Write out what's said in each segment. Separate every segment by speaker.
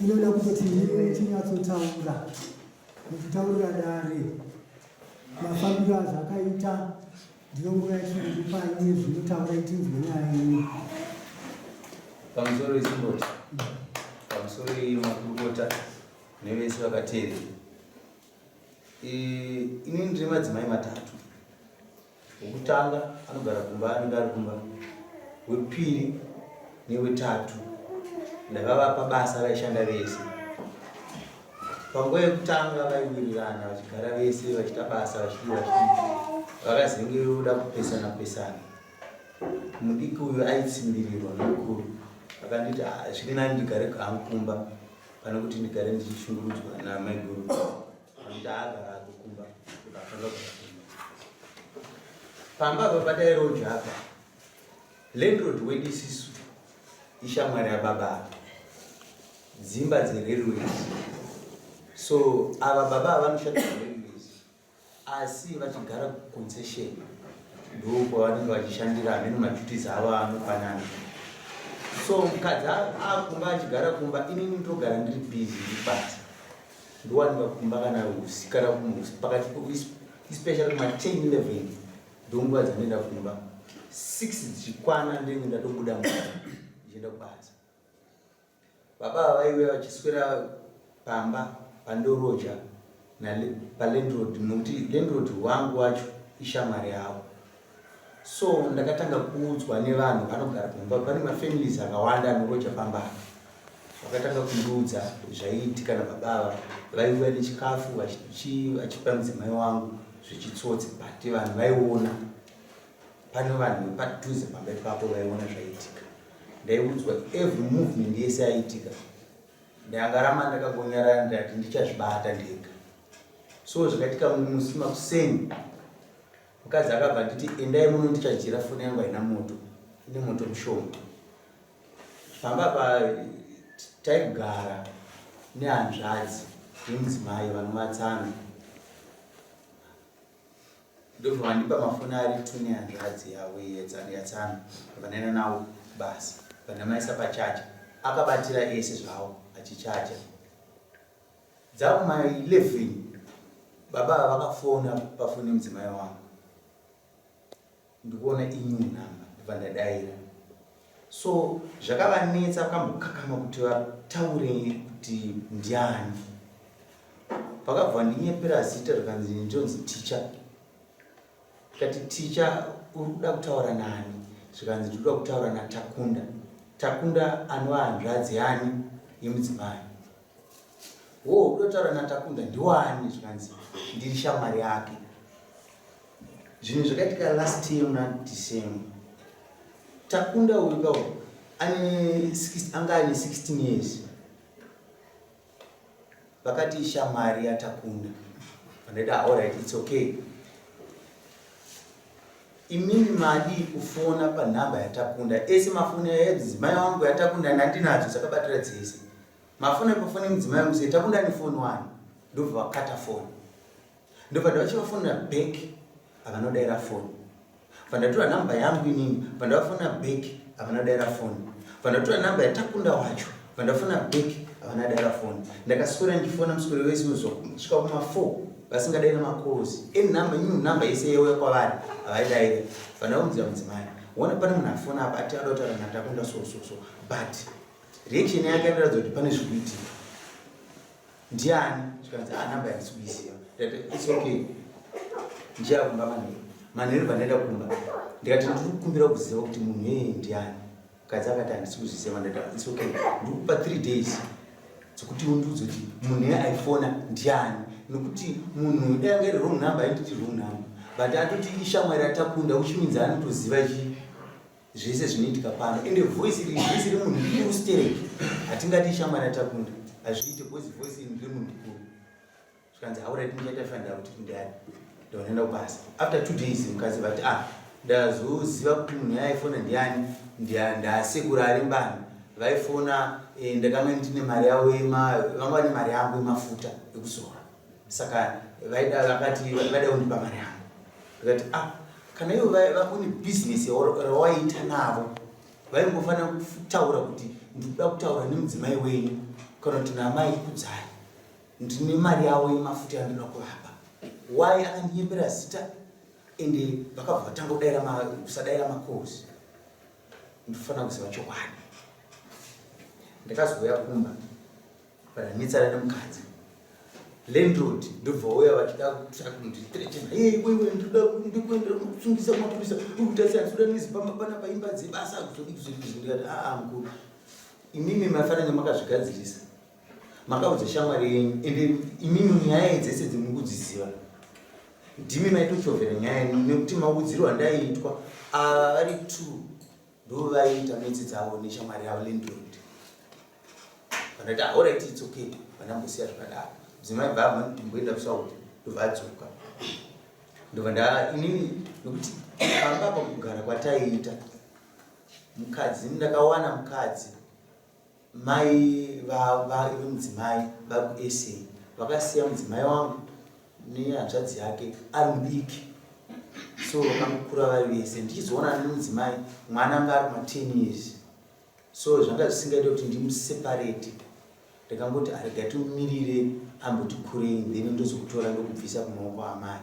Speaker 1: Inoda kutoti imi muchinyatsotaura, muchitaurira dare mafambiro azvakaita. Ndiyo nguva yatiri kukupai iye zvino, taurai tinzwe nyaya yenyu.
Speaker 2: Pamusoro isimboti, pamusoro iyi makurukota nevese vakateerera. Inini ndine madzimai matatu. Wekutanga anogara kumba, anenge ari kumba. Wepiri newetatu ndakavapa basa vaishanda vese. Panguva yekutanga vaiwirirana vachigara vese vachiita basa vachidii vachidii, vakazenge voda kupesana pesana. Mudiki uyu aitsimbirirwa nomukuru akanditi, ah, zviri nani ndigare hangu kumba pane kuti ndigare ndichishungurudzwa namaiguru. Anditi agara ako kumba, akatanga kugara kumba. Pamba apa patairoja apa, landlord wedu isisu ishamwari yababa ava, dzimba dzerailways. So ava baba ava vanoshanda railways, asi vachigara kuconcession, ndo kwavanenge vachishandira, hameno maduties avo anofanana. So mukadzi akumba, achigara kumba, inini ndogara ndiri busy ndibasa, ndowanika kumba kana usi kana pakati, especially kuma 10 11, ndonguva dzandoenda kumba. 6 dzichikwana ndenge ndatobuda mumba ndichienda kubasa. Baba ava vaiuya vachiswera pamba pandoroja palandlord, nokuti landlord wangu wacho ishamwari yavo. So ndakatanga kuudzwa nevanhu vanogara pamba, pane mafamilies akawanda anoroja pamba apa, vakatanga kundiudza zvaiitika nababa ava. Vaiuya nechikafu vachipa mudzimai wangu zvechitsotsi, but vanhu vaiona, pane vanhu vepadhuze pamba ipapo vaiona zvaiitika. Ndaiudzwa every movement yese yaiitika. Ndangaramba ndakagonyarara, ndati ndichazvibata ndega. So zvakaitika musi makuseni, mukadzi akabva nditi, "Endai muno ndichajira, foni yangu haina moto, ine moto mushoma." Pamba pa taigara nehanzvadzi yemudzimai vanovatsana, ndobva vandipa mafoni ari two nehanzvadzi yavo yatsana, vanaenda nawo basa, vanamaisa pachacha, akabatira ese zvavo achichacha. Dzakuma 11 baba ava vakafona pafoni yemudzimai wangu. Ndikuona inew number, ndobva ndadaira. So zvakavanetsa, vakambokakama kuti vataure kuti ndiani. Vakabva ndinyepera zita, zvakanzi ndinonzi Ticha. Tikati, "Ticha, uri kuda kutaura nani?" Zvikanzi, "Ndiri kuda kutaura naTakunda." Takunda anova hanzvadzi yani yemudzimai. "Wo, kuda kutaura naTakunda ndiwani?" Zvikanzi, "Ndiri shamwari yake." Zvinhu zvakaitika last year muna December. Takunda uyu kawo ane anga ane 16 years. Vakati ishamwari yaTakunda. Vandaita, "Alright, it's okay. Imini madi kufona panhamba yaTakunda? Ese mafoni emudzimai wangu yaTakunda ndandinadzo dzakabatira dzese, mafoni pafoni yemudzimai wangu sei? Takunda nefoni wani." Ndobva vakata foni. Ndobva ndavachivafonera back, havanodaira foni. Vandatora namba yangu inini, vandavafonera back, havanodaira foni. Vandatora namba yaTakunda wacho, vandafona back, havana daira foni. Ndakaswera ndichifona muswero wese kusvika kuma 4, vasingadaira macalls. Any number, new number yese yauya kwavari havaidaira. Vandavamudzira mudzimai, "Ona, pane munhu afona apa, ati ada kutaura naTakunda, so so so, but reaction yake anoratidza kuti pane zviri kuitika. Ndiani?" Zvikanzi, "Ah, namba yandisi kuiziva." Ndati, "It's okay, ndichaya kumba manheru." Manheru vandaenda kumba, ndikati, "Ndiri kukumbira kuziva kuti munhu iyeye ndiani." Mukadzi akati, "Handisi kuzviziva." Ndati, "It's okay, ndiri kupa 3 days dzekuti undiudze kuti munhu iye aifona ndiani, nokuti munhu dai anga iri wrong number ainditi wrong number, but atoti ishamwari yaTakunda, which means anotoziva chi zvese zvinoitika pano. Ende voice iri, voice remunhu mukuru stereki, hatingati ishamwari yaTakunda, hazviite, because voice iri ndere munhu mukuru." Zvikanzi, "Alright, ndichaita find out kuti ndiani." Ndinoenda kubasa. After 2 days mukadzi vati, "Ah, ndazoziva kuti munhu yaifona ndiani. Ndasekuru ari mbani vaifona. Ndakanga ndine mari yavo, vanga vane mari yangu yemafuta ekuzora, saka vaida, vakati vaida kundipa mari yangu." Ndikati, "Ah, kana ivo une bhizinesi rawaiita navo, vaingofanira kutaura kuti ndikuda kutaura nemudzimai wenyu." Kana kuti namai Kudzai ndine mari yavo yemafuta yandinoda kuvapa. Why akandinyepera zita ende vakabva vatanga kudaira kusadaira macalls. Ndinofanira kuziva chokwadi. Ndakazouya kumba pandanetsana nemukadzi landlord ndobva uya vachida kundithreatena hey wewe ndikuda ndikuendera kusungisa kumapurisa uri kuita sei handikuda nezi pamba panapa imba dzebasa kuzodii kuzodii kuzodii ndikati aa mukuru imimi mafanira makazvigadzirisa makaudza shamwari yenyu ende imimi nyaya dzese dzemuri kudziziva ndimi maitochovhera nyaya yenyu nekuti maudziro andaiitwa ava vari two ndo vaiita metsi dzavo neshamwari yavo landlord. Vandati, ah, alright, it's okay. Vandambosiya zvakadaro. Mudzimai bva ndimboenda kuSouth, ndobva adzoka, ndobva nda inini nekuti pamba apa kugara kwataiita mukadzi, ndakawana mukadzi mai vemudzimai vari kuSA, vakasiya mudzimai wangu nehanzvadzi yake ari mudiki, so vakangokura vari vese. Ndichizoona nemudzimai mwana anga ari kuma10 years, so zvanga zvisingaite kuti ndimuseparate. Ndakangoti arega timumirire amboti kurei, then ndozokutora ndokubvisa kumaoko amai.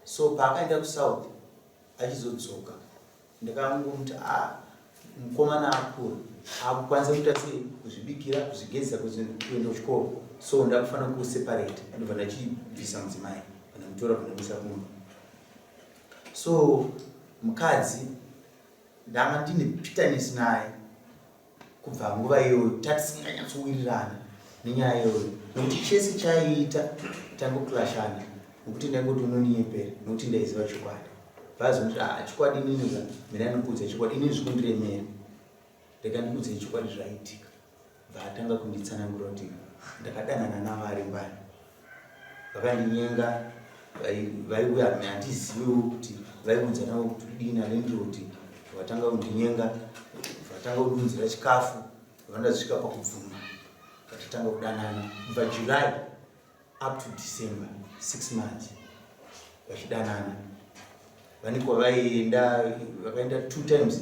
Speaker 2: So paakaenda kuSouth, achizodzoka, ndakangomuti a ah, mukomana akura, akukwanisa kuita sei, kuzvibikira, kuzvigezesa, kuenda kuchikoro, so ndakufanira kuseparate. Ndobva ndachibvisa mudzimai, pandamutora, pandamuisa kumba. So mukadzi ndanga ndine bitterness naye kubva nguva iyoyo, tatisinganyatsowirirana nenyaya iyoyo, nekuti chese chaiita tangoclashana, nekuti ndaingoti unoninyepera, nekuti ndaiziva chokwadi. Vazonoti, ah, chokwadi ininika mina ndikuudza chokwadi, inini zvikundiremera, rega ndikuudzei chokwadi zvaitika. Vaatanga kunditsanangura kuti ndakadanana navo ari mbani, vakandinyenga, vaiuya, handiziviwo kuti vaiudza navo kuti kudii nalandlord. Vatanga kundinyenga, vatanga kundunzira chikafu, vandasvika pakubvuma, vatotanga kudanana kubva July up to December, 6 months vachidanana. Vane kwavaienda, vakaenda two times.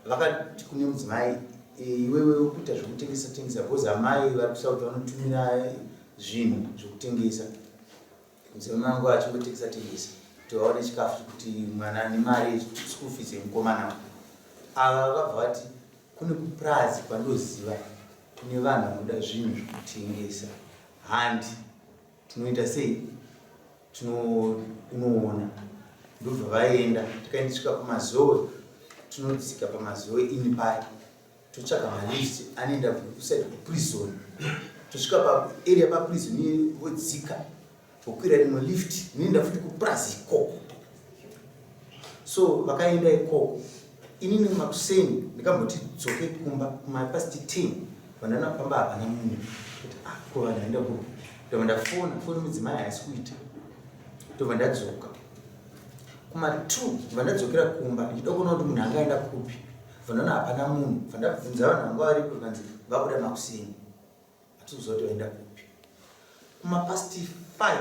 Speaker 2: Vakati kune mudzimai, "Iwewe ukuita zvekutengesa tengesa, because amai vari kuSouth vanotumira zvinhu zvekutengesa." Mudzimai wangu achingotengesa tengesa kuti vaone chikafu chekuti mwana nemari school fees yemukomana. Ava vakabva vati kune kupurazi kwandoziva kune vanhu vanoda zvinhu zvekutengesa, handi tinoita sei, unoona. Ndobva vaenda, tikaendesvika kuMazowe, tinodzika paMazowe ini paya, totsvaga malift anoenda kuside kuprison, tosvika paarea paprison, vodzika, vokwira rimwe lift inoenda futi kupurazi ikoko. So vakaenda ikoko, inini makuseni ndikamboti dzoke kumba kumapast 10, vandana pamba hapana munhu, kuti ah, ko vanhu vaenda kupi? Ndobva ndafona foni, mudzimai haisi kuita. Ndobva ndadzoka kuma2, ndobva ndadzokera kumba ndichida kuona kuti munhu angaenda kupi. Bva hapana munhu. Bva ndabvunza vanhu vanga varipo, zvikanzi vabuda makuseni, hatikuziva kuti vaenda kupi. Kumapast 5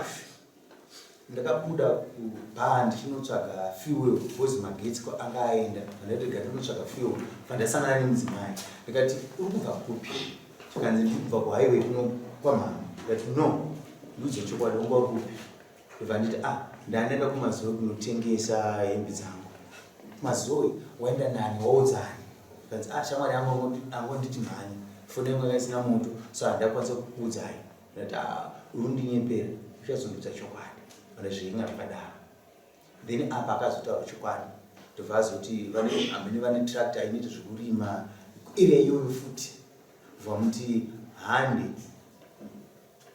Speaker 2: ndakabuda kubhaa ndichinotsvaga fuel because magetsi anga aenda. Vandati ndinotsvaga fuel, vandasangana nemudzimai. Ndikati, "Uri kubva kupi?" Chikanzi, "Ndiri kubva kuhighway kuno kwamhama." Ndikati, "No, ndiudze chokwadi, wanga uri kupi?" Ndobva nditi, "Ah, ndandaenda kuMazoe kunotengesa hembe dzangu." "Mazoe waenda nani? Waudzani?" Kanzi, "Ah, shamwari yangu angonditi mhani, foni yangu yanga isina moto, so handakwanisa kukuudzai." Ndati, "Ah, uri kundinyepera, uchazondudza chokwadi." Kana zvinga zvakadaro. Then apa akazotaura chokwadi, ndobva azoti hamene vane tractor inoita zvekurima area iyoyo futi. Vamuti, "Hande,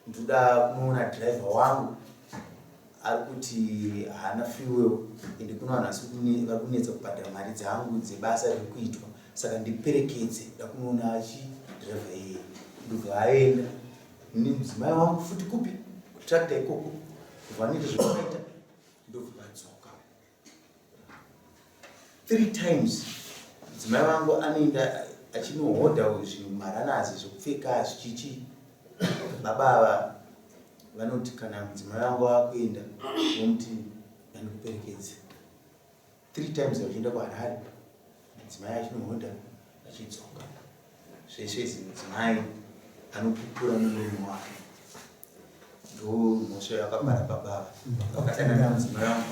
Speaker 2: ndoda kunoona dhiraivha wangu, ari kuti haana fuel, ende kuno vanhu asi vari kunetsa kubhadhara mari dzangu dzebasa riri kuitwa, saka ndiperekedze, da kunoona chidhiraivha iyeye." Ndobva aenda nemudzimai wangu futi kupi, kutractor ikoko. Ndobva vanoita zvavakaita, ndobva vadzoka. Three times mudzimai wangu anoenda achinohodha zvinhu, maranasi, zvekupfeka, zvichichi. Baba ava vanoti kana mudzimai wangu akuenda, vomuti, "Ndandikuperekedze." Three times vachienda kuHarare, mudzimai achinohodha, achidzoka, zveshe izvi mudzimai. Anopupura nemurume wake. Ndo mhosva yakapara baba ava. Vakadanana nemudzimai wangu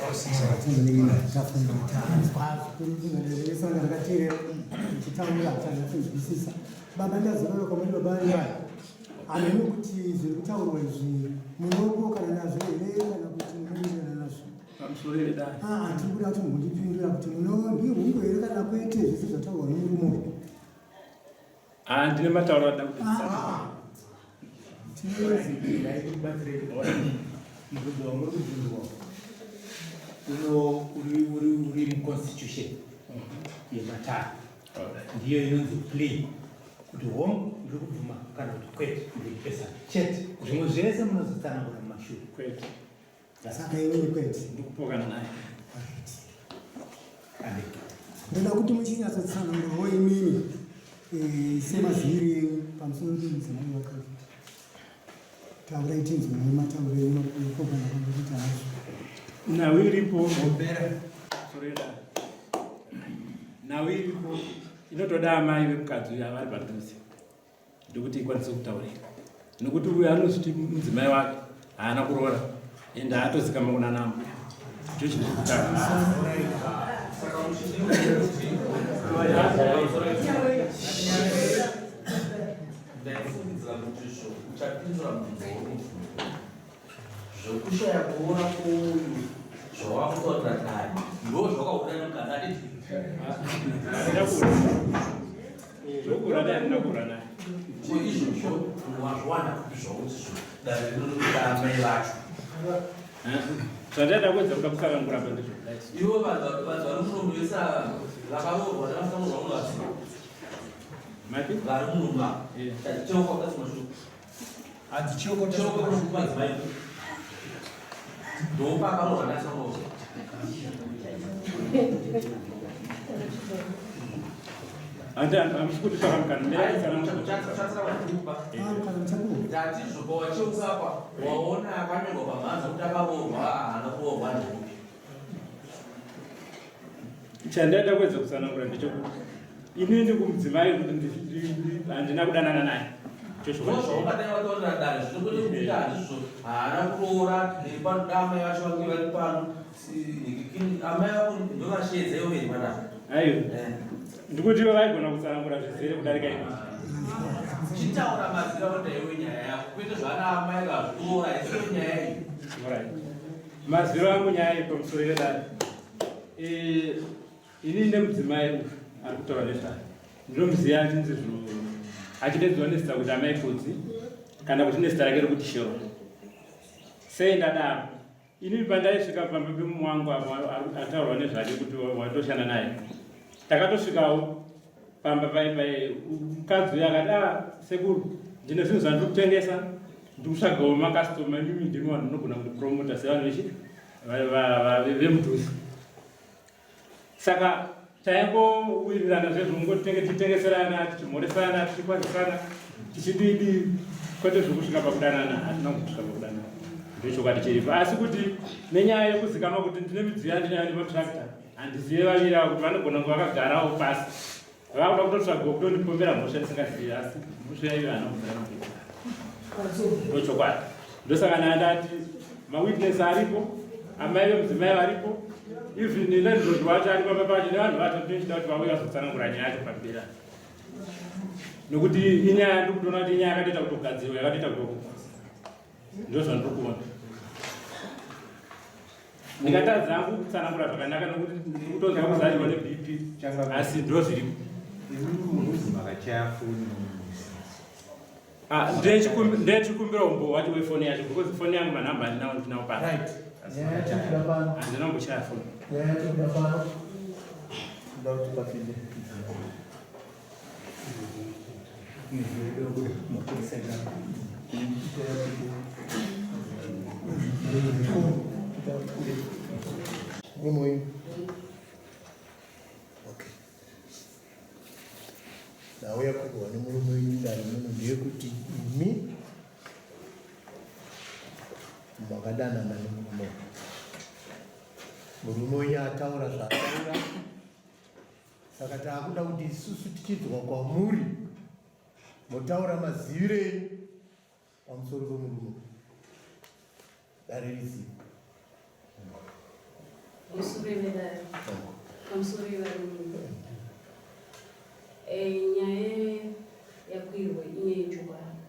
Speaker 1: Chitaura chanyatsonzwisisa baba ndazorora kwamuri baba vari hameno kuti zviri kutaurwa izvi munopokana nazvo here kana kuti munowirirana nazvo.
Speaker 3: Pamusoro here dai?
Speaker 1: Ah, tiri kuda kuti mundipindura kuti munondihungu here kana kwete zvese zvataurwa nemurume uyu.
Speaker 3: Ah, ndine matauro ada kuti
Speaker 1: Ah,
Speaker 4: Mubvunzo wamuri kubvunzwa uno uri uri uri muconstitution yematare ndiyo inonzi plea kuti hongu ndiri kubvuma kana kuti kwete ndiri kupesana chete. Zvimwe zvese munozotsanangura mumashure.
Speaker 3: Kwete.
Speaker 1: Saka iwewe kwete.
Speaker 3: Ndikupokana naye.
Speaker 1: Ndoda kuti muchinyatsotsanangurawo imimi semaziviro enyu pamusoro pemudzimai wakaita. Taurai tinzwe matauro enyu ekupokana kwamuri kuita nazvo.
Speaker 3: Nhau iripo. Sorry, nhau iripo inotoda amai vemukadzi uyu avari padhuze ndokuti ikwanise kutaurika, nokuti uyu anozviti mudzimai wake haana kuroora ende haatozikama kuna nambuya. Ndicho chiri kutanga.
Speaker 5: Ndaifungidzira kuti zvo uchapindura mubvunzo wauri zvokushaya kuroora kwouyu zvawakutaurira dare ndo zvawakaona nemukadzi aditi.
Speaker 3: Handina kuura. Zvokuura naye handina kuura naye.
Speaker 5: Ko izvozvo wazviwana kupi zvauti zvo dare rinoda amai vacho?
Speaker 3: Zvandaida kuedza kuda kutsanangura apa ndizvo.
Speaker 5: Ivo vanhu vari muno vese ava vakaroorwa nevasina kuroorwa munovaziva?
Speaker 3: Mati?
Speaker 5: Vari muno
Speaker 3: Yeah.
Speaker 5: Cheuka kasi mashuku.
Speaker 4: Hanzi cheuka.
Speaker 5: Cheuka mashuku madzimai. Ndopakaroorwa nevasina kuroorwa.
Speaker 3: Handi hamusi kutipa mukana mirai kutsanangura.
Speaker 1: Ah, kana muchakuwa.
Speaker 5: Ndati zvopa wacheukapa waona akanyorwa pamhanza kuti akaroorwa haana kuroorwa ndeupi?
Speaker 3: Chandaida kuedza kutsanangura ndechekuti inini kumudzimai kuti handina kudanana naye.
Speaker 5: Ndozvaungadai wataurira dare zvinokwete kuti handizvo haana kuroora nepanoda amai vacho vange vari pano. Amai vako ndovasheedza ivo veri panapa.
Speaker 3: Aiwa, ndikuti ivo vaigona kutsanangura zvizere kudarika ini.
Speaker 5: Chitaura mazira anoda iwe nyaya yako kwete zvana amai vazviroora isiyo nyaya iyi.
Speaker 3: Alright. Mazwiro angu nyaya iyi pamusoro yedare. Ini nemudzimai uyu ari kutaura nezvayo ndinomuziva achinzi zvino achidedzwa nezita kuti amai Kudzi kana kuti nezita rake rekuti Sharon. Sei ndadaro? Ini pandaisvika pamba pemumwe wangu apo ataurwa nezvake kuti watoshanda naye, takatosvikawo pamba pai pai mukadzi uyu akati, ah, sekuru, ndine zvinhu zvandiri kutengesa, ndiri kutsvagawo makastoma, imimi ndimi vanhu munogona kundipromota sevanhu vechi vemudhuze. Saka taingowirirana zvezvo, ngoti tichitengeserana, tichimhoresana, tichikwazisana, tichididi, kwete zvokusvika pakudanana. Hatina kusvika pakudanana, ndochokwadi chiripo. Asi kuti nenyaya yekuzikama kuti ndine midziyo yandinayo nematractor, handizive vaviri ava kuti vanogona kunge vakagarawo pasi vakuda kutotsvaga kutondipombera mhosva ndisingazivi, asi mhosva yayo haana kubvira mapedza, ndochokwadi. Ndosaka ndati mawitness aripo, amai vemudzimai varipo, even landlord wacho ari pamba pacho nevanhu vacho. Ndinochida kuti vauye vazotsanangura nyaya yacho pamberi, nokuti inyaya ndiri kutoona kuti inyaya yakatoita kutogadzirwa, yakatoita kuto ndo zvandiri kuona. Ndikatadza hangu kutsanangura zvakanaka nokuti ndiri kutonzwa kuzarirwa neBP, asi ndo zviripo.
Speaker 2: Imimi munozi makachaya foni.
Speaker 3: Ah, ndechikumbira umbo wacho wefoni yacho because foni yangu manhamba andinawo, ndinawo pano.
Speaker 4: Right. Nyaya yatikuda pano.
Speaker 3: Handina kumbochaya foni.
Speaker 4: Nyaya yatikuda pano. Ndoda kuti papinde. Mapurisa ega.
Speaker 6: Murume wenyu. Okay. Nhau yakurwa nemurume wenyu dare muno ndeyekuti imi makadanana nemurume uyu. Murume wenyu ataura zvaataura, saka taakuda kuti isusu tichinzwa kwamuri. Motaura maziviro enyu pamusoro pemurume dare rizive.
Speaker 7: Pamusoro vedare, pamusoro yevarume. Eh, nyaya yakwirwa inyaya yechokwadi.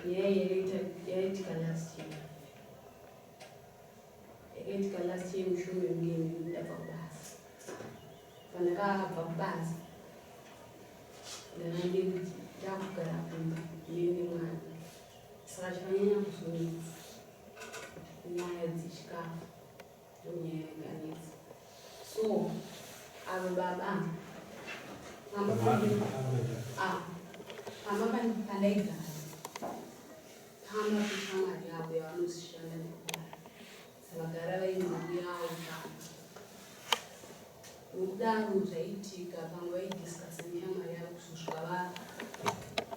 Speaker 7: Nyaya yaitika last year. Yakaitika last year mushure mekunge ndabva kubasa. Pandakabva kubasa ndanga ndakugara kumba ini nemwana. Saka chakanyanya kuzonetsa nyaya dzechikafu ndonyaya yakanetsa. So ava baba pamba ah, pamba pandaigara pamba peshamwari yavo yavanoshanda nekugara Vagara vaine mhuri yavo pano. Nokudaro zvaiitika pamwe vaidiscussa neshamwari yavo kuzosvika va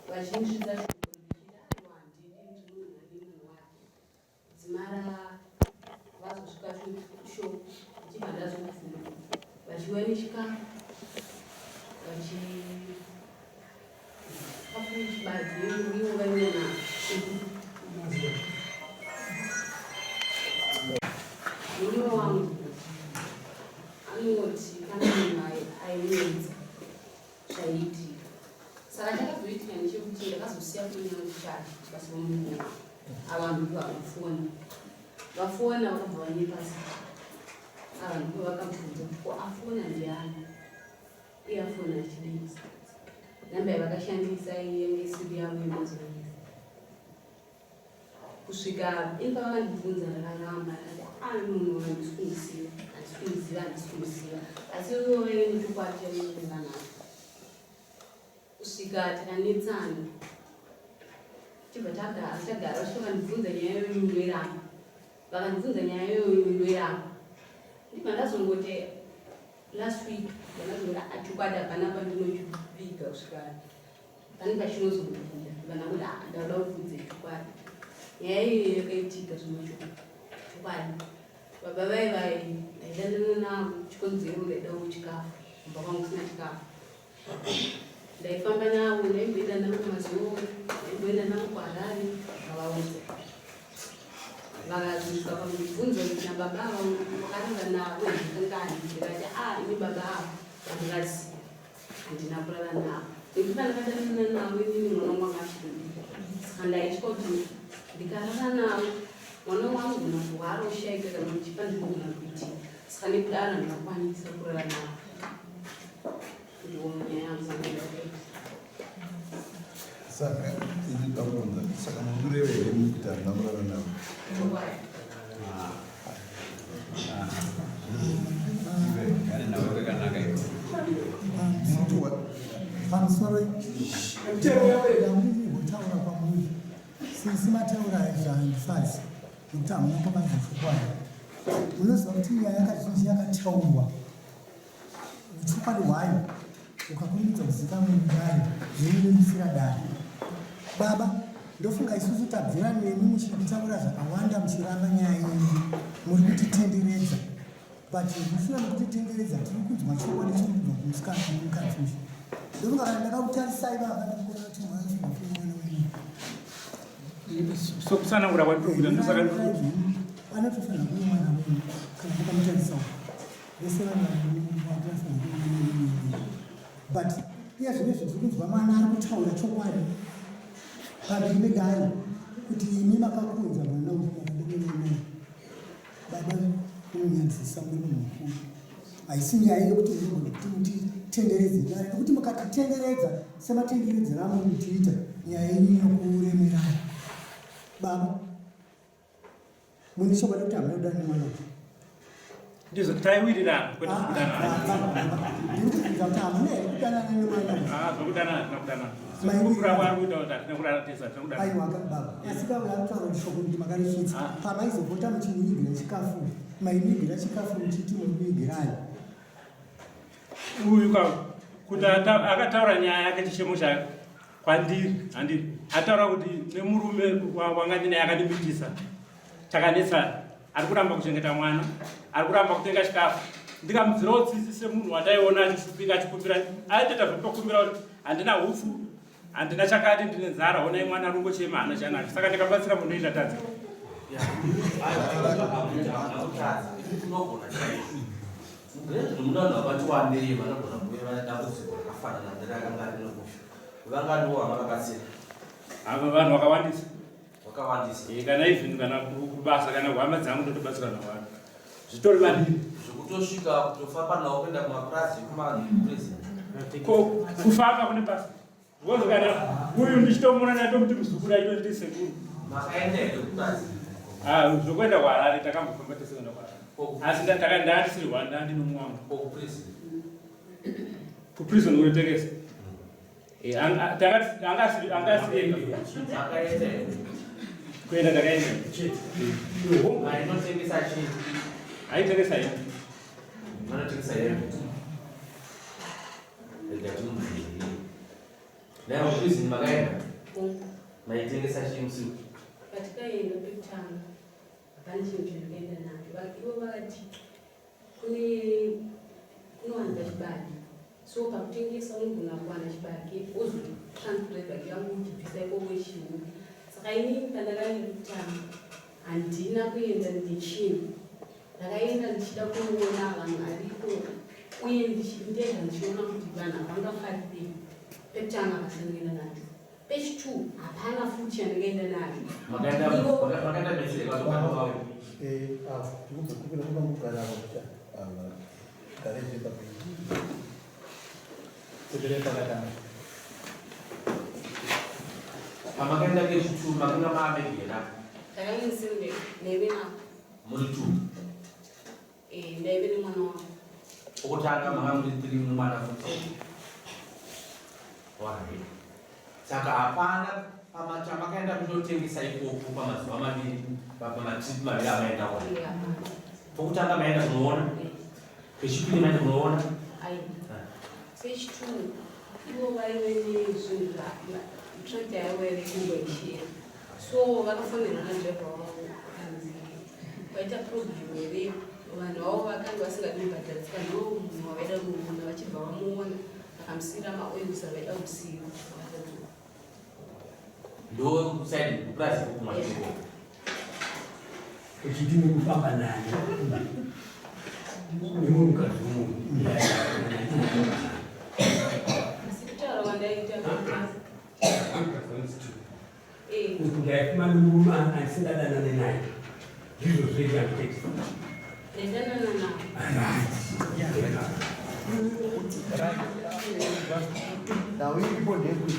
Speaker 7: vachinzvidza shoko ndichiti aiwa handidi ndiri munhu ane munhu wake. Dzimara vazosvika shoko ndichibva ndazobvuma vachiuya nechikafu vachi Murume wangu anoti kana munhu aimuedza zvaiitika saka chakazoitika ndechekuti ndakazosiya foni yangu chake basa romukoma ava ndipo vakafona vafona vakabva vanyepa zita ava ndipo vakabvunza kuti ko afona ndiani Iye afona achidii? Namba yavakashandisa yange isiri yavo yemazuva ese. Kusvika ini pavakandibvunza ndakaramba ndakati ah munhu uyu handisi kumuziva, handisi kumuziva, handisi kumuziva. Asi ivo vaive nechokwadi chavanenge vanacho. Kusvika takanetsana tibva tagara tagara vasvika vandibvunza nyaya iyoyo ndoiramba. Vakandibvunza nyaya iyoyo ndoiramba. Ndibva ndazongoti Last week ndakazonga achokwadi hapana pandinochiviga kusvika pane pachinozongobuda vana kuti ah, ndauda kuvudza chokwadi nyaya iyoyo yakaitika zvino chokwadi baba vai vai ndaidanana navo chikonzero ndaidawo chikafu kumba kwangu kusina chikafu ndaifamba navo ndaimboenda navo kumazowe ndaimboenda navo kuharare ndikavaudza vakazosvika pamubvunzo kuti nababa ava wakarara navo kangani ndikati a ah, ini baba ava vandikaziva handina kurara navo nekuti pandakadanana navo inini mwana wangu anga achiri saka ndaitya kuti ndikarara navo mwana wangu anogona kurwara oshaika kana kuti panzvinogona kuitika saka nekudaro handakwanisa kurara navo
Speaker 8: Saka ini ndakubvunza saka mukureva here kuti handina kurara navo?
Speaker 1: Pamusoro ndambotaura kwamuri sisi mataura zvandifazi nekuti hamuna kwamanza chokwadi munoziva kuti nyaya kazhinji yakataurwa Uchokwadi hwayo ukakurumidza kuzikanwa mudare zvoiremusira dare. Baba, ndofunga isusu tabvira nemi muchitaura zvakawanda muchiramba nyaya yenyu muri kutitenderedza but mushure mekutitenderedza tiri kunzwa chokwadi chiri kubva kumusikana nemukadzi uyu. Ndofunga kana ndakakutarisai baba ndikuona kuti mwana mwana wenyu.
Speaker 3: Sokusanangura kwandiri kuita ndosaka
Speaker 1: anotofanira kuve mwana wenyu kana ndakamutarisawo. Vese vari but iye zvino izvi tiri kunzwa mwana ari kutaura chokwadi pamberi pedare kuti imi makakunza mwana uyu makadonononoo baba unonyadzisa muri munhu mukuru haisi nyaya yekuti munogona kuti mutitenderedze dare nekuti mukatitenderedza sematenderedzero amuri kutiita nyaya yenyu inokuremerai baba Mune chokwadi kuti hamuna kudana nemwana uyu?
Speaker 3: Ndizvo taiwirirana kwete zvekudanana.
Speaker 1: Ndiri kubvunza kuti hamuna here kudanana nemwana uyu?
Speaker 3: Ah, zvekudanana hatina kudanana. Sekukura kwaari kuita kuti hatina kurara tese hatina kudanana.
Speaker 1: Aiwa baba, asi baba vakutaura kuti shoko kuti makarisvitsa. Ah. Pamaizopota muchimuigira chikafu, maimuigira chikafu muchiti muri kuigirai.
Speaker 3: Uyu ka kuti akataura nyaya yake chishemo chake. Kwandiri handiri ataura kuti nemurume wanga ndinaye akandimitisa takanetsana ari kuramba kuchengeta mwana ari kuramba kutenga chikafu ndikamudzirawo tsitsi semunhu wandaiona achishupika achikumbira aitoita zvekutokumbira kuti handina hupfu Handina chakati, ndine nzara, honai mwana ari kungochema haana chanacho. Saka ndikabatsira munhu ndatadza.
Speaker 5: Muna vanhu vakati wandei vanogona kuve vane dambudziko rakafanana nerakanga rine uyu. Vangani wo vamakabatsira?
Speaker 3: Ava vanhu vakawandisa.
Speaker 5: Vakawandisa.
Speaker 3: Eh, kana even kana kubasa kana kuhama dzangu ndotobatsira vanhu. Zvitori vanhu.
Speaker 5: Zvekutosvika kutofamba nawo kuenda kumapurazi ekumaprison.
Speaker 3: Ko kufamba kune basa. Because kana uyu ndichitomuona ndatomuti muzukuru aitonditi sekuru.
Speaker 5: Makaenda here kupurazi?
Speaker 3: Ah, zvokuenda kuHarare takambofamba tese kuenda kuHarare. Asi ndandisiri Rwanda ndine mumwe wangu.
Speaker 5: Ko kuprison?
Speaker 3: Kuprison kunotekesa. Eh, takati angasiri angasiri ega.
Speaker 5: Makaenda here?
Speaker 3: Kuenda takaenda.
Speaker 4: Chete.
Speaker 5: Mainotengesa chii?
Speaker 3: Aitengesa hembe.
Speaker 5: Vanotengesa hembe. Rega timubvunze. Naye kuprison makaenda? Maitengesa chii musi?
Speaker 7: Patikaenda pekutanga hapana chinhu chandakaenda nacho. Ivo vakati kune kunowanikwa chibage so pakutengesa unogona kuwana chibage wozotransfer bage yangu uchibvisa ikoko ichiuya. Saka inini pandakaenda kutanga handina kuenda nechinhu. Ndakaenda ndichida kuona vanhu variko uye ndega ndichiona kuti vanhu havangafarirei. Pekutanga pasina kuenda nacho. Page 2 hapana futi yandakaenda nayo.
Speaker 5: Makaenda makaenda mese vazokanda vavo.
Speaker 6: Eh, ah, ndikubva kupira kuba mugara apa kuti ava gare zvemba penyu. Sepere pakatanga.
Speaker 5: Pamakaenda kechitu makanga maamegera.
Speaker 7: Ndakanga ndisiri ndaive nako.
Speaker 5: Muri two.
Speaker 7: Eh, ndaive nemwana wangu.
Speaker 5: Okutanga manga muri three mwana futi. Alright. Saka hapana chamakaenda kundotengesa ikoko pamazuva maviri pamatrip maviri amaenda kwa. Pokutanga maenda kunoona. Pechipiri maenda kunoona.
Speaker 7: Page 2 ivo vaive nezvinhu tractor yavo yaive kungoishira. So vakafonerwa nadriver wavo kanzi kwaita problem here vanhu vavo vakanga vasingadi kubhadhariswa ndo munhu wavaida kuona vachibva vamuona vakamusiyira maoils avaida kusiira vakadzoka.
Speaker 5: Ndo kuside kupurazi kumashure.
Speaker 9: Uchiti mukufamba nani? Nemukadzi womunhu.
Speaker 7: Asi kutaura kwandaita
Speaker 9: Kuti ndaifuma nemurume andisingadanane naye. Ndizvo zvega chete.
Speaker 7: Ndaidanana naye.
Speaker 6: Nhau iripo ndeyekuti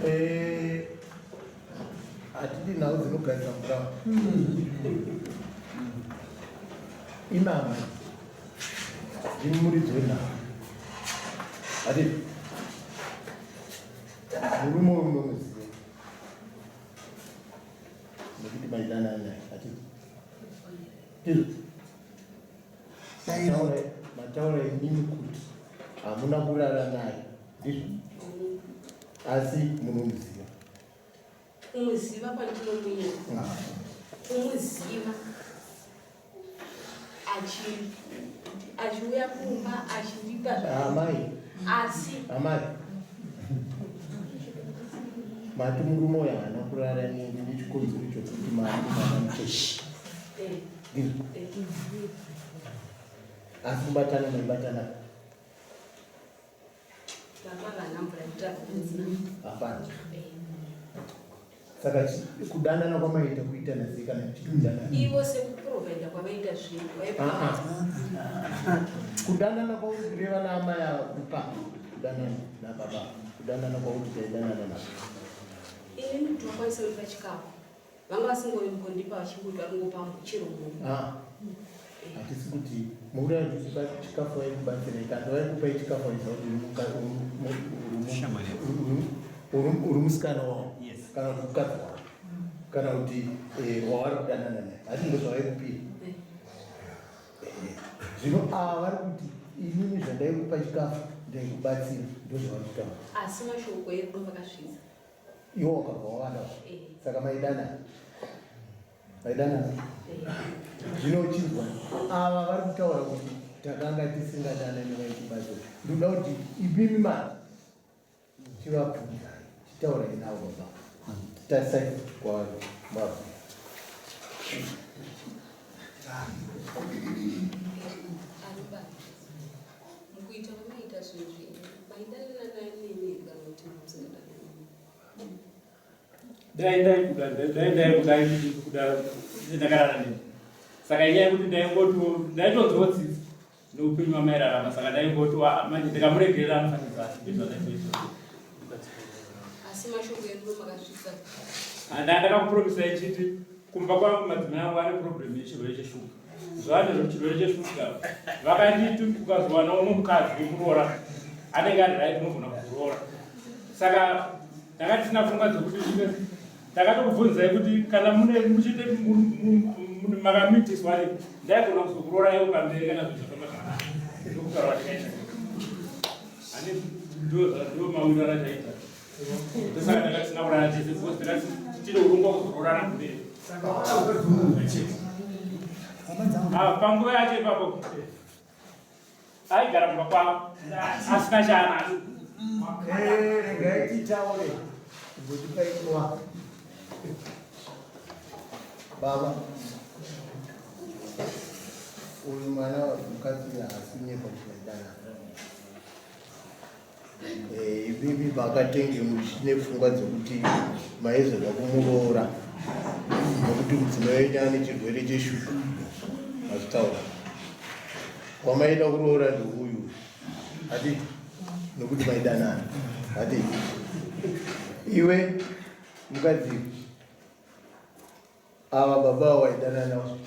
Speaker 6: eh, hatidi nhau dzinogarisa mukama. Imama ndini muridzi wenhau. Hatidi murume uyu munomuziva nekuti maidanana naye hatidi ndizvo mataura imimi kuti hamuna kurara naye ndizvo asi munomuziva.
Speaker 7: Kumuziva kwandinomuita kumuziva achiuya kumba achindipa
Speaker 6: amai
Speaker 7: asi
Speaker 6: amai mati murume uyo haana kurara neni nechikonzero chokuti mari mwana mucheche ndizvo asi kubatana maibatana hapana saka kudanana kwamaita kuitana sei kana kudanana
Speaker 7: ivo sekuprovaida kwavaita zvinhu
Speaker 6: ah, ah. Kudanana kwauri kureva naamai ava kupa kudanana nababa kudanana kwauri taidanana navo
Speaker 7: ini ndokwanisa kuipa chikafu vanga vasingondipa vachingoti vari kungopa chero munhu
Speaker 6: ah. Hatisi kuti mukuda kuti chikafu vaikubatsirai kana vaikupai chikafu vaisa kuti uri musikana wavo kana kuti mukadzi wavo kana kuti eh, wavari kudanana naye hati ndo zvavaikupira eh, zvino ava vari kuti inini zvandaikupa chikafu ndaikubatsira ndo zvavari kutaura
Speaker 7: asi mashoko erudo vakasvitsa
Speaker 6: iwo wakabva wavada
Speaker 7: eh.
Speaker 6: saka maidanana maidanana zvino uchinzwa ava vari kutaura kuti Takanga tisingadanani vaitibatsira. Ndinoda kuti imimi manje chivabvunzai, chitaurai navo baba. Tarisai kwavari mabvu.
Speaker 7: Mukuita kwamaita zvinhu zvenyu maidanana neni kana kuti musingadanani?
Speaker 3: Dai ndaikuda dai ndaikuda kuda ndakarara neni. Saka inyaya yekuti ndaingoti ndaitonzwa tsitsi neupenyu wamairarama saka ndaingoti manje ndikamuregerera anofanira ndizvazvaitoita.
Speaker 7: Asi mashoko erudo makasvitsa.
Speaker 3: Ndakakupromisa ichiti kumba kwangu madzimai angu ane problem yechirwere cheshuga. Zvane zvechirwere cheshuga vakanditi ukazowana umwe mukadzi wekuroora anenge ari right unogona kuroora. Saka ndanga ndisina pfungwa dzekuti ndine ndakatokubvunzai kuti kana mune muchite makamitiswa ri ndaigona kuzokurooraiwo pamberi kana zvinhu zvafamba zvakanaka ndokutaura kwatikaita ani ndo mawiriro achaita ndosaka ndanga tisina kurara tese because ndakati tine urongwa kuzoroorana kumberi ah, panguva yacho ipapo aigara kumba kwavo asina chaanacho.
Speaker 6: Eh, regai titaure kumbotipai nguva baba uyu mwana mukadzi uyu haasi kunyepa kuti maidana Eh, imimi makatenge muchine pfungwa dzekuti maizoda kumuroora nokuti mudzimai wenyu ane chirwere cheshuga mazvitaura wamaida kuroora ndeuyu hati nokuti maidanana hati iwe mukadzi Ava baba ava waidanana navo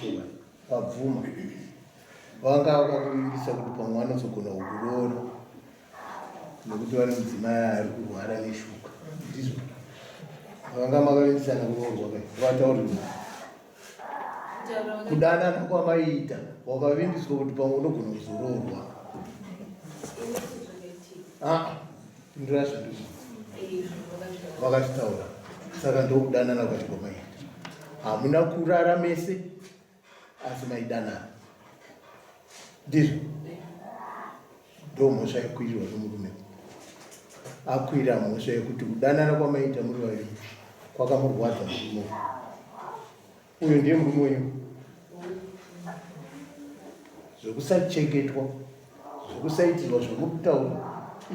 Speaker 6: vabvuma vanga vakakuvimbisa kuti pamwe vanozogona kukuroora nekuti vane mudzimai ari kurwara neshuga ndizvo vanga makavimbisana kuroorwa kai vataurira kudanana kwamaiita wakavimbiswa kuti pamwe unogona kuzoroorwa ah, pindura zvandikuti vakazvitaura saka ndokudanana kwacho kwamaiita hamuna kurara mese asi maidanana ndizvo ndomhosva yekwirirwa nomurume akwira mhosva yekuti kudanana kwamaiita muri vaviri kwakamurwadza murume Uyu ndiye murume wenyu. Zvekusachengetwa, zvekusaitirwa zvamuri kutaura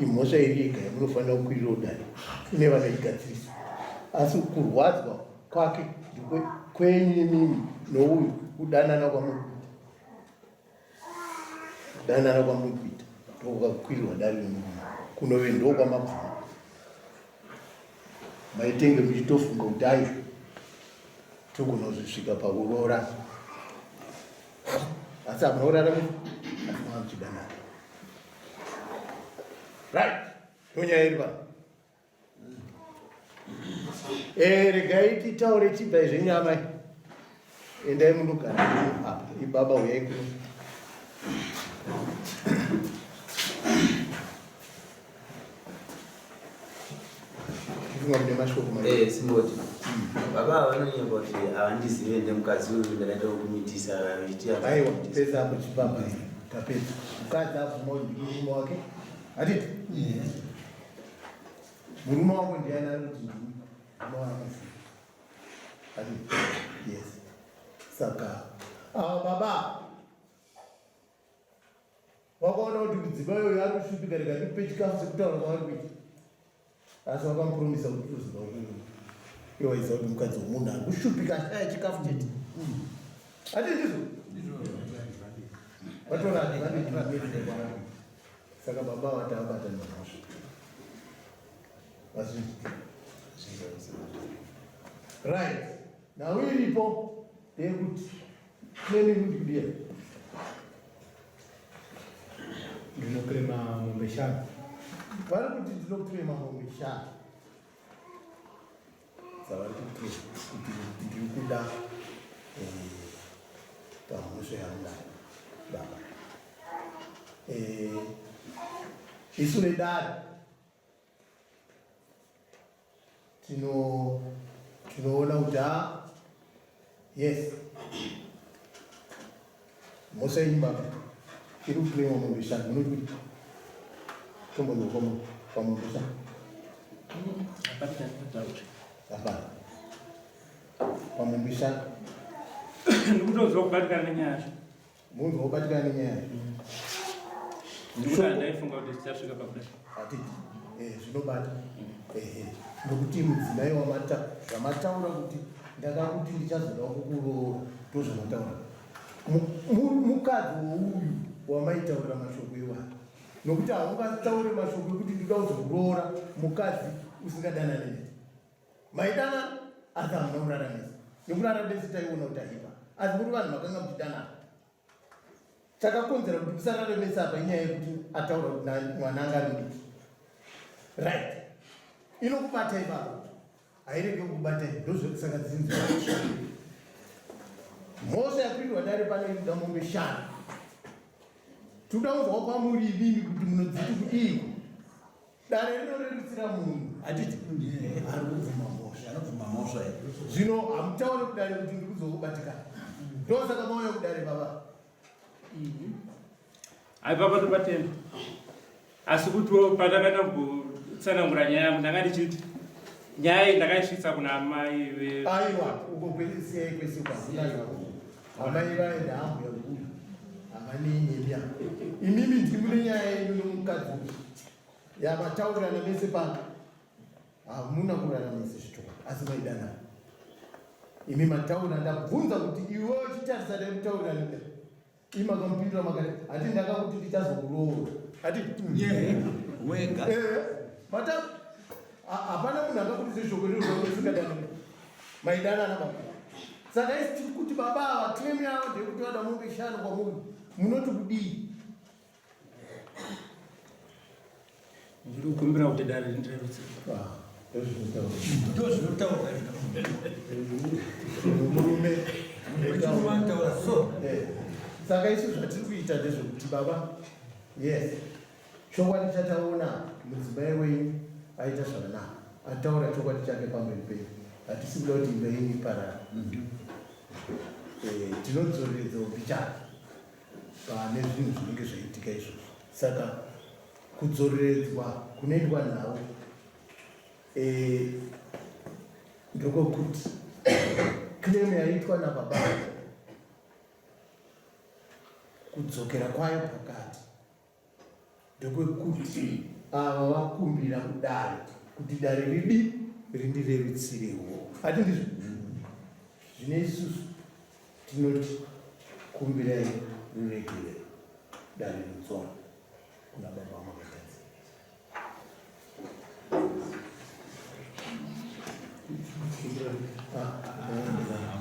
Speaker 6: imhosva iri yega yamunofanira kukwirira kudare ine vanoigadzirisa. Asi kurwadzwa kwake ndikwe kwenyu imimi nouyu kudanana kwamuri kuita. Kudanana kwamuri kuita ndokwakakwirirwa dare remurume kunove ndokwamabvuma. Maitenge muchitofunga kuti aiwa togona kuzosvika pakuroora asi hamuna kurara mese asi mava muchidanana. Right, ndonyaya iri pano. Eh, regai titaure chibvai zvenyu amai. Endai munogara henyu apa. Ibaba huyai kuno. Ndinga mune mashoko mai.
Speaker 2: Eh, simboti. Baba ava vanonyepa kuti havandizive ndemukadzi uyu ndakaita kumitisa vachiti
Speaker 6: Aiwa, pedza apo chibaba. Tapedza. Mukadzi abvuma kuti ndimurume wake. Hatiti? Murume wako ndiani ari kuti ndini? Murume wako. Hatiti? Yes. Saka ava baba wakaona kuti mudzimai uyu ari kushupika rega ndikupe chikafu sekutaura kwavari kuita asi wakamupromisa kuti uziva iwe waiziva kuti mukadzi wemunhu ari kushupika ashaya chikafu chete hati ndizvo vatora advantage saka baba vati abata nemhosva right nhau iripo ndeyekuti neni kuti kudii
Speaker 4: Ndinokurema mombe shanu.
Speaker 6: Vari kuti ndinokurema mombe shanu. Dzavari kuti kuti ndiri kuda eh, pamhosva yamunayo baba. Eh, isu vedare tino tinoona kuti ha yes mhosva yenyu baba. Iri kuclaima mombe shanu munoti kuti tombonzwa pamombe shanu. Hapana. Pamombe shanu.
Speaker 3: Ndikutonzwa kubatikana nenyaya yacho.
Speaker 6: Munhu wobatikana nenyaya yacho.
Speaker 3: Ndikuti handaifunga kuti tichasvika pakudai.
Speaker 6: Hatiti. Eh, zvinobata. Ehe. Nokuti mudzimai wamata zvamataura kuti ndakakuti ndichazoda kukuroora ndozvamataura. Mukadzi wouyu wamaitaurira mashoko iwayo. Nokuti haungataure mashoko ekuti ndoda kuzokuroora mukadzi usingadanani naye. Maidanana asi hamuna kurara mese. Nekurara mese taiona kuti aipa. Asi muri vanhu makanga muchidanana. Chakakonzera kuti musarare mese apa inyaya yekuti ataura kuti mwana anga ari mudiki. Right. Inokubata ipapo. Hairege kukubata ndozvekusaka dzinzi. Mhosva yakuitwa dare pano inoda mombe shanu. Toda kunzwa kwamuri imimi kuti munodziti kudiiko. Dare rinorerutsira munhu hatiti ari kubvuma mhosva.
Speaker 10: Anobvuma mhosva here?
Speaker 6: Zvino hamutaure kudare kuti ndiri kuzokubatikana. Ndosaka mauya kudare baba.
Speaker 3: Hai baba tobatenda. Asi kutiwo pandakaenda kutsanangura nyaya yangu ndanga ndichiti nyaya iyi ndakaisvitsa kuna amai ve
Speaker 6: Aiwa, uko kwesiyai kwese kwazina zvako. Amai vaenda ambuya mbuya. Havanei nemi apa. Imimi ndimune nyaya yenyu nomukadzi uyu. Yamataurirana mese pano. Hamuna kurara mese zvechokwadi asi maidanana. Imi mataura ndabvunza kuti iwe uchitarisa dai mutaurirana kudai. Imi makamupindura makati hati ndakakuti ndichazokuroora. Hati
Speaker 10: yeah, wega.
Speaker 6: Eh, mata hapana munhu akakuti shoko riro usingadanani. Maidanana baba. Saka isi tiri kuti baba ava claim yavo ndeyekuti vada mombe shanu kwamuri. Munoti kudii?
Speaker 3: Ndiri kukumbira kuti dare rindirerutse.
Speaker 10: Ndozvinotaurwa
Speaker 6: murume
Speaker 10: taura so.
Speaker 6: Eh. Saka isu zvatiri kuita ndezvekuti baba, yes, chokwadi chataona mudzimai wenyu aita zvakanaka, ataura chokwadi chake pamberi penyu. Hatisi kuda kuti imba yenyu iparare. Eh, tinodzoreredza upichana pane zvinhu zvinenge zvaitika izvozvo. Saka kudzoreredzwa kunoitwa nhau eh, ndokwekuti claim yaitwa nababa kudzokera kwayo pakati ndokwekuti ava vakumbira kudare kuti dare ridi rindirerutsirewo hati ndizvo zvine isusu tinoti kumbirai ruregerero dare rudzora kuna baba vamakatadza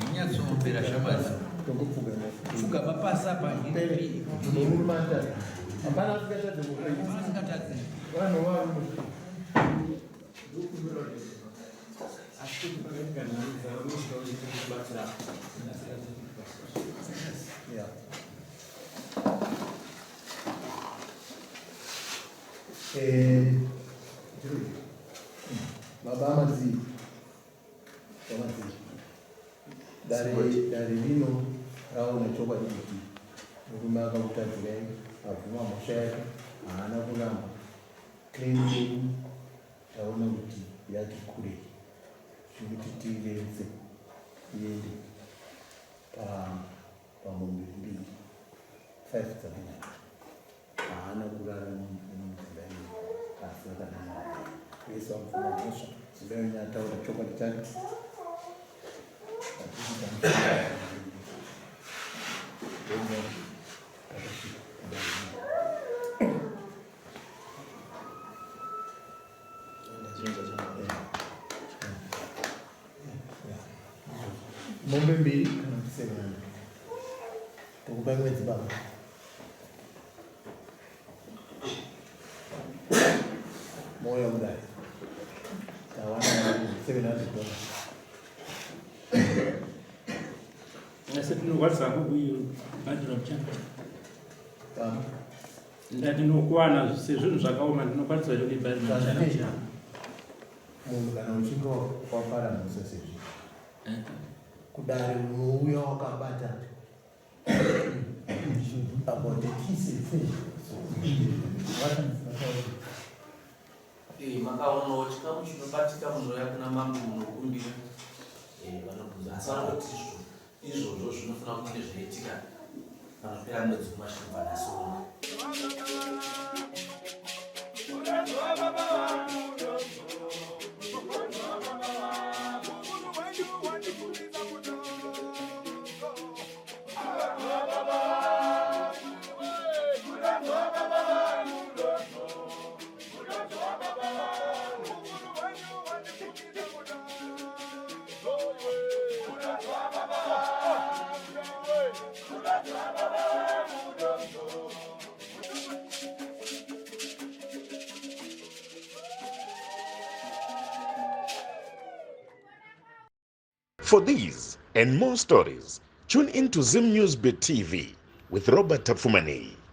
Speaker 10: Munyatsoombera shamwari. Pfugama pasi apa.
Speaker 6: Hapana asingatadze.
Speaker 10: Asingatadze.
Speaker 6: Vanhu varume. Yeah. Eh, baba Amadzii, Amadzii, dare dare rino raona chokwadi kuti murume akakutadzirai abvuma mhosva yake haana kuramba claim yedu taona kuti yati kurei zvekuti tiirerutse iende pamombe mbiri 5 dzakanyanya Haana kurara nemudzimai uyu asi akadanana naye. Vese vabvuma mhosva, mudzimai wenyu ataura chokwadi chake. Hatisi tamushaya. Takasvika kudare. Mombe mbiri kana kuti 700. Tokupai mwedzi baba. Moyo kudai. Tawana 700 dollars.
Speaker 3: Asi tinokwanisa kuibhadhira muchana.
Speaker 6: Pam.
Speaker 3: Ndati ndinokuwana sezvinhu zvakaoma ndinokwanisa here kuibhadhira muchana muchana.
Speaker 6: Munhu kana uchinge wapara mhosva sezvi. Kudare unouya wakabata. About the kiss itself. What is the
Speaker 5: Eh, makaonawo chikamu chinobatika munouya kuna mambo munokumbira eh, vanobvunza asi vanongoti izvo izvozvo zvinofanira kunge zvaitika panopera mwedzi umwe nhasi uno.
Speaker 11: For these and more stories, tune in to Zim News Bit TV with Robert Tafumani.